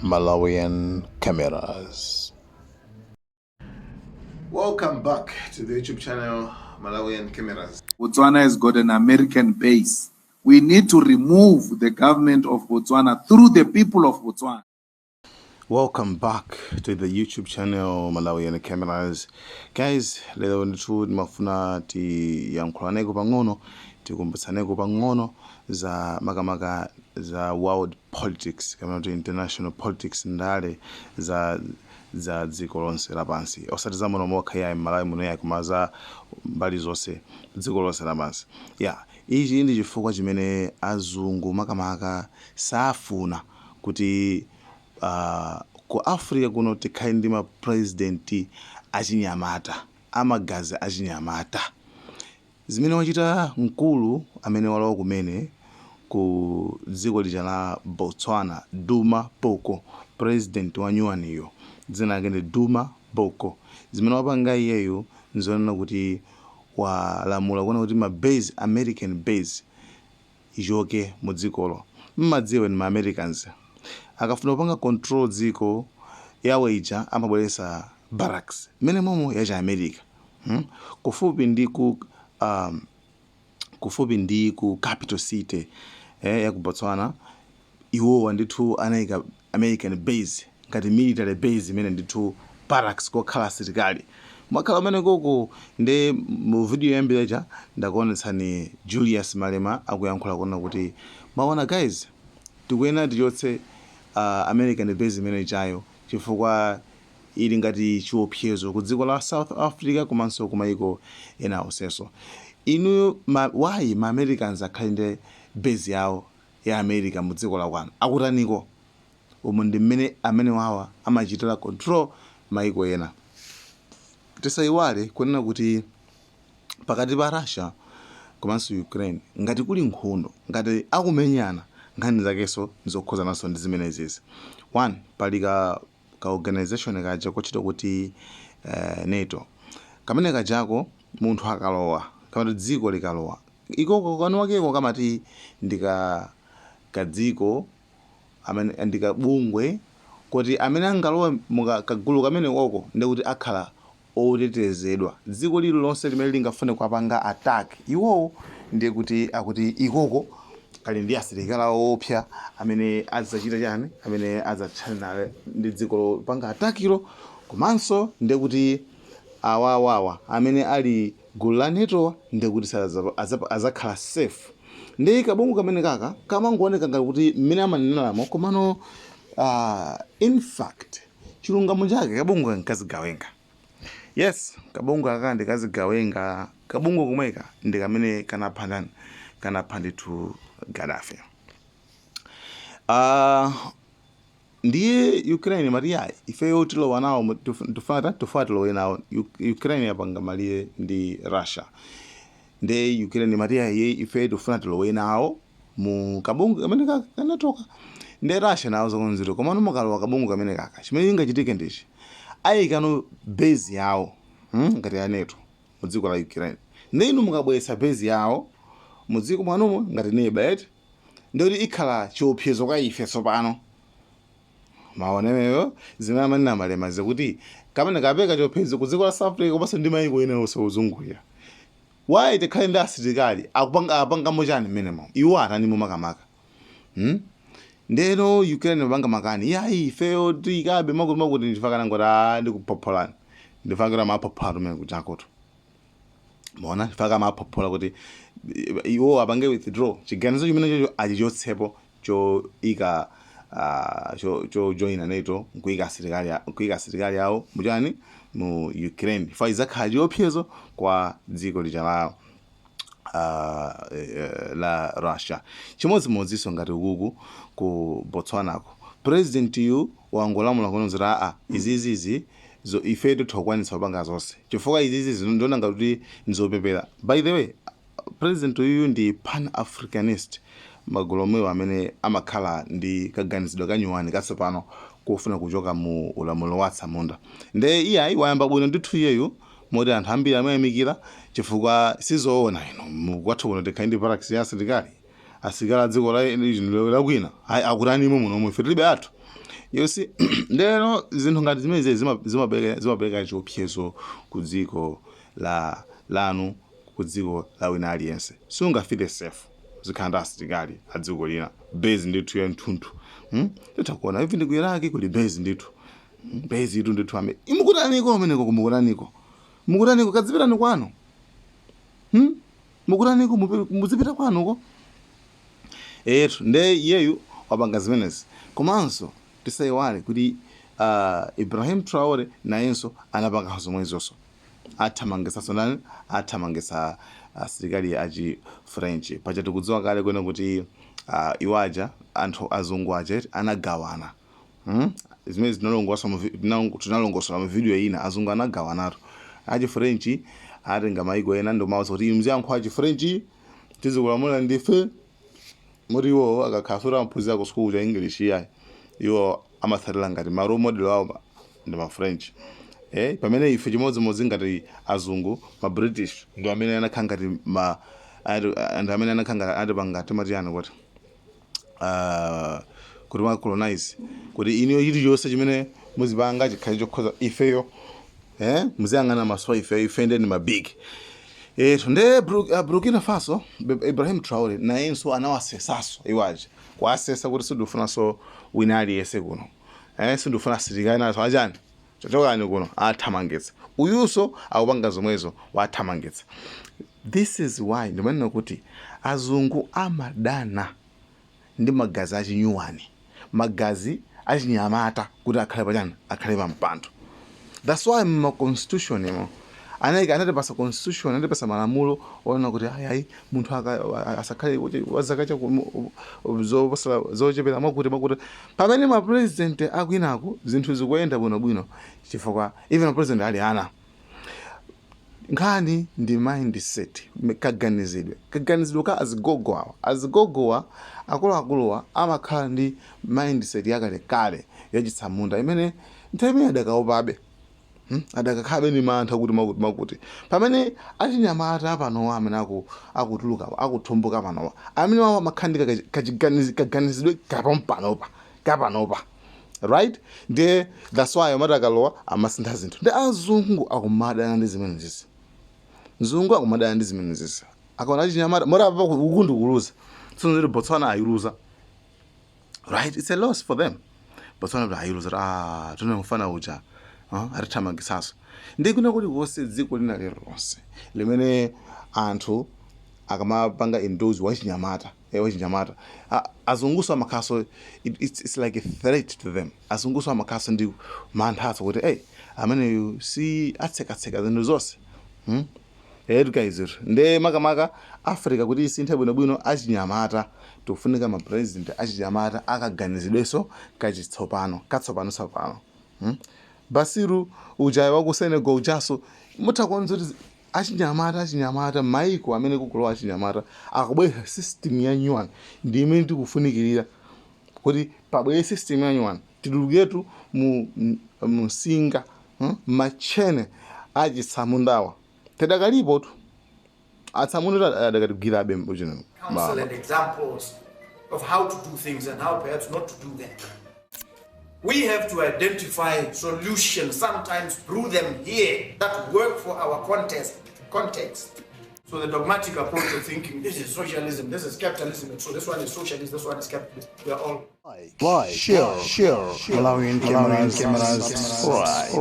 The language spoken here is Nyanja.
Malawian Cameras. Welcome back to the YouTube channel Malawian Cameras. Botswana has got an American base. We need to remove the government of Botswana through the people of Botswana. Welcome back to the YouTube channel Malawian Cameras. Guys, lero ndithu ndimafuna tiyankhulaneko pang'ono, tikumbutsaneko pang'ono za makamaka za world politics kapena kuti international politics, ndale za dziko lonse lapansi, osati za muno mokha yayi, Malawi muno yayi, koma za mbali zonse, dziko lonse lapansi. Ya, ichi ndi chifukwa chimene azungu makamaka safuna kuti ku Africa kuno tikhale ndi ma president achinyamata, amagazi achinyamata. Zimene wachita mkulu amene walowa kumene ku dziko lija la Botswana, Duma Boko, president wa nyuwaniyo, dzina lake ndi Duma Boko. Zimene wapanga iyeyu nzonena kuti walamula kuona kuti ma base, American base, ichoke mu dzikolo. Mmadziwa ni ma Americans akafuna kupanga control dziko yawo ija, amabweretsa barracks mmene momo yacha America, Kufupi ndi ku capital city ya ku Botswana. Iwowa ndithu anayika American base ngati military base imene ndithu barracks kokhala asilikali mwakhala umene koko. Ndi mu video yoyambira ndakuonetsani Julius Malema akuyankhula kuona kuti, maona guys, tikuyenera tichotse American base imene ichayo chifukwa ili ngati chiopsezo ku dziko la South Africa komanso ku mayiko ena onsenso. Inu why ma Americans akhale ndi base yawo ya America mu dziko la kwanu? Akutaniko? Umu ndi mmene amene wawa amachitira control mayiko ena. Tisayiwale kunena kuti pakati pa Russia komanso Ukraine ngati kuli nkhondo, ngati akumenyana, nkhani zakenso ndizokhuzananso ndi zimenezezi. One, pali ka organization kaja kochita kuti NATO. Kamene kajako munthu akalowa, kamati dziko likalowa ikoko, kanu wakeko kamati ndika kadziko amene ndikabungwe kuti amene angalowe kagulu kamene koko ndikuti akhala otetezedwa. Dziko lililonse limene lingafune kuwapanga attack iwowo, ndiye kuti akuti ikoko kali ndi asilikali awo opsa amene adzachita chani, amene adzathana ndi dziko lopanga attack-ilo. Komanso ndiye kuti awawawa amene ali gulu la NATO ndiye kuti azakhala safe. Ndi kabungwe kamene kaka kamangooneka ngati kuti mmene amaneneramo, komano in fact chilungamo chake kabungwe nkazigawenga. Yes, kabungwe aka ndikazigawenga. Kabungwe komweka ndi kamene kanapha ndani? Kanapha ndithu Gaddafi. Ndiye Ukraine mati yayi, ifeyo tilowa nawo tifuna tilowe nawo. Ukraine yapanga malire ndi Russia. Ndiye Ukraine mati yayi, ifeyo tifuna tilowe nawo mu kabungwe kamene kanatoka. Ndiye Russia nawo zakonzero, komano mukalowa kabungwe kamene kaka, chimene chingachitike ndichi: ayikano base yawo, ngati ya NATO mu dziko la Ukraine. Ndiye inu mukabweretsa base yawo mu dziko mwanumo ngati neighbor eti, ndikuti ikhala chiopsezo kwa ife. Tsopano maonemeyo zimene amanena Malema zikuti kamene kapeka chiopsezo ku dziko la South Africa komanso ndi mayiko ena onse ozungulira. Why tikhale ndi asilikali akupanga, apangamo chani mmenemo? Iwo atanimo makamaka, Ndeno Ukraine mapanga makani, yayi, ifeyo tiyikabe makuti makuti. Ndifakana ngoti a ndikuphopholani, ndifakira maphophola tumene kuchakoto maona, ndifaka maphophola kuti iwo apange withdraw chiganizo chimene chocho, achichotsepo choika cho joina NATO, nkuyika asilikali awo muchani, mu Ukraine. Fa izakhala chiopsezo kwa dziko lija la Russia. Chimodzimodzinso ngati ukuku ku Botswanako, president yu wangolamula kuona kuti aa, izizizi zo ife titha kukwanitsa kupanga zonse, chifukwa izizi ndiona ngati kuti ndizopepera. By the way, president uyuyu ndi Pan Africanist, magulu omwewo amene amakhala ndi kaganizidwe kanyuwani katsopano kofuna kuchoka mu ulamuliro wa atsamunda. Nde iyayi, wayamba bwino ndithu iyeyu, moti anthu ambiri amayamikira, chifukwa sizoona ino kwathu kuno tikhale ndi barracks ya asilikali, asilikali a dziko lakwina. Ayi, akutanimo munomwe? Ife tilibe athu. You see, ndeno zinthu ngati zimenezi zimapereka chiopsezo ku dziko la lanu, ku dziko la wina aliyense. Sungafeel safe zikhala ndi asilikali a dziko lina, base ndithu ya mthunthu, Titha kuona even ku Iraq kuli base ndithu, Base itu ndithu ame imukutaniko ameneko, kumukutaniko, mukutaniko, kadzipitani kwanu, Mukutaniko, muzipita kwanuko. Etu, nde iyeyu wapanga zimenezi. Komanso tisayiwale kuti Ibrahim Traore nayenso anapanga zomwezonso, athamangisanso ndani? Athamangisa asilikali achi French. Paja tikudziwa kale kwene kuti iwaja anthu azungu aja anagawana, Zimene tinalongosola mu video ina, azungu anagawanatu. Achi French atenga maiko ena ndimawuza kuti mziyankhula achi French, tizikulamulira ndife. Moti iwo akakhala soti amaphunzira ku school cha English iyayi, iwo amatsatira ngati ma role model awo ndi ma French, pamene ife chimodzimodzi ngati azungu, ma British ndi amene anakhala ngati ma ndi amene anakhala ngati atipanga, timati yani, kuti kuti ma colonize, kuti iniyo chilichonse chimene muzipanga chikhale chokhoza ifeyo, muziyang'ana maso ifeyo, ife ndi ma big. Nde Burkina Faso, Ibrahim Traore nayenso anawasesaso iwaja, kuwasesa kuti sindifunanso wina aliyense kuno, sindifuna asilikali naso achani, chachokani kuno, athamangitsa. Uyunso akupanga zomwezo, wathamangitsa. This is why ndimanena kuti azungu amadana ndi magazi achinyuwani, magazi achinyamata kuti akhale pachani, akhale pampando. That's why mma constitution imo anayika, anatipasa constitution, anatipasa malamulo onena kuti ayi, munthu asakhale wazaka zoposera, zochepera mwakuti mwakuti, pamene ma president akwinaku zinthu zikuyenda bwinobwino, chifukwa even ma president ali ana. Nkhani ndi mindset, kaganizidwe ka azigogo awa. Azigogowa, akuluakuluwa, amakhala ndi mindset yakalekale yachitsamunda imene nthawi imene adakaopabe, Adakakhalabe ndi mantha kuti makuti makuti, pamene achinyamata panowa amene akutuluka, akuthumbuka panowa, amene wawo amakhala ndi kaganizidwe kapompanopa, kapanopa, right? Ndiye that's why amati akalowa amasintha zinthu. Ndi azungu akumadana ndi zimenezi, mzungu akumadana ndi zimenezi akaona achinyamata. Moti apa uku ndikuluza tsono zili, Botswana ayiluza, right? It's a loss for them. Botswana kuti ayiluza, ah, tuna mfana uja, atithamangisaso. Ndi kuna kulikonse, dziko lina lililonse limene anthu akamapanga endorse wachinyamata, wachinyamata, azunguso amakhaso it's like a threat to them. Azunguso amakhaso ndi manthaso kuti hey, ameneyu si atsekatseka zinthu zonse, Guys, nde makamaka Africa kuti isinthe bwinobwino, achinyamata tikufunika ma president achinyamata akaganizidwenso kachitsopano, katsopano tsopano, Basiru ujayo wa ku Senegal ujaso, mutha kuona kuti achinyamata, maiko amene kukulowa achinyamata akubwera system ya nyuwani, ndi imene tikufunikirira kuti pabwere system ya nyuwani, tituluketu mu msinga, Machene achitsamundawa tidakalipo tu, atsamunda adakatigwirabe uchino. Counsel and examples of how to do things and how perhaps not to do them. We have to identify solutions, sometimes brew them here, that work for our context. So the dogmatic approach of thinking this is socialism, this is capitalism, and so this one is socialist, this one is capitalist. We are all Like, share, share, Malawian cameras, subscribe.